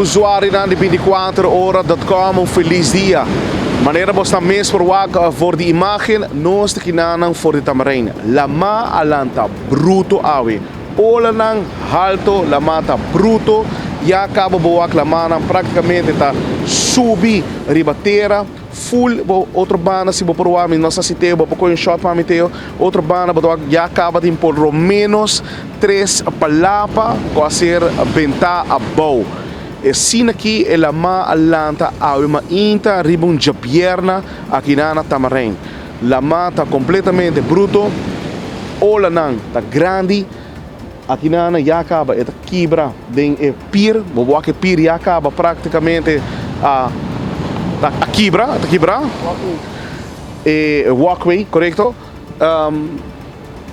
Usuarionan di 24 ora dot com un feliz dia. Manera bos ta mes por wak for di imagen, nos ta kinanan for di Tamarijn. Lama a lanta bruto awe. Olanan halto, lama ta bruto. Ya caba bo wak lamanan practicamente ta subi riba tera. Full bo otro banda si bo por wak, mi no sa si Teo bo por coge un shot pa mi Teo. Otro banda bo ta wak ya caba tin por lo menos tres palapa cu a ser benta abou. E sina aki e lama a lanta awe mainta riba un djabierna aki na na Tamarijn. Lama ta completamente bruto, olanan ta grandi, aki na na ya caba e ta kibra den e pier, bo wak e pier ya caba practicamente a a kibra, ta kibra e walkway, corecto.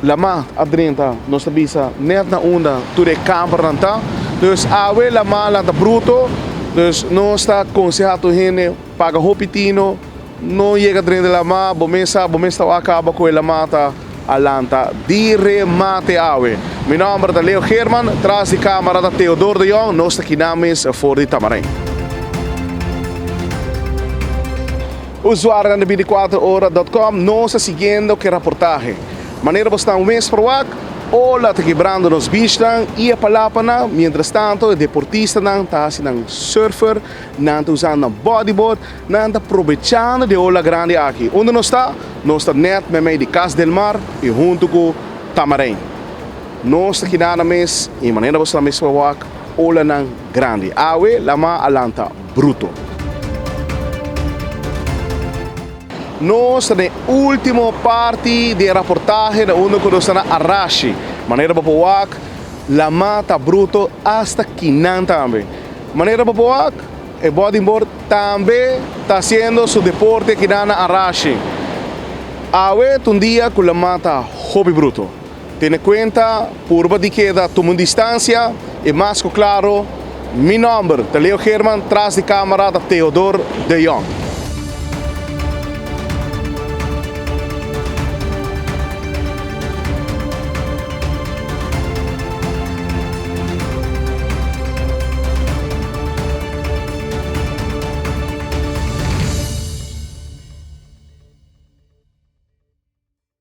Lama a drenta, nos ta bisa net na unda tur e kampernan ta. Dus awe lama lanta bruto, dus nos ta konseha tur hende paga hopi tino, no yega drenta lama, bo mes sa, bo mes ta wak kaba ku e lama ta a lanta di remate awe. Mi nomber ta Leo Geerman, tras di kamera ta Theodor de Jong, nos ta kina mes for di Tamarijn. Usuarionan di 24 ora dot com, nos ta siguiendo ku e raportahe. Manera bo sta un mes por wak, ola ta kibrando nos beachnan i e palapanan, mientras tanto e deportistanan ta hasi nan surfer, nan ta usando nan bodyboard, nan ta probechando di e ola grandi aki. Unda nos ta? Nos ta net meimei di Cas del Mar i huntu ku Tamarijn. Nos ta keda na mes i manera bo sta mes por wak, olanan grandi. Awe lama a lanta bruto. Nos ta den ultimo parti di e raportahe na unda ku nos ta na Arashi. Manera bo por wak, lama ta bruto asta kinan tambe. Manera bo por wak, e bodyboard tambe ta hasiendo su deporte kinan na Arashi. Awe ta un dia ku lama ta hopi bruto. Tene kuenta, purba di keda tuma un distansia i mas ku klaro, mi nòmber ta Leo Geerman, tras di kamera ta Theodor de Jong.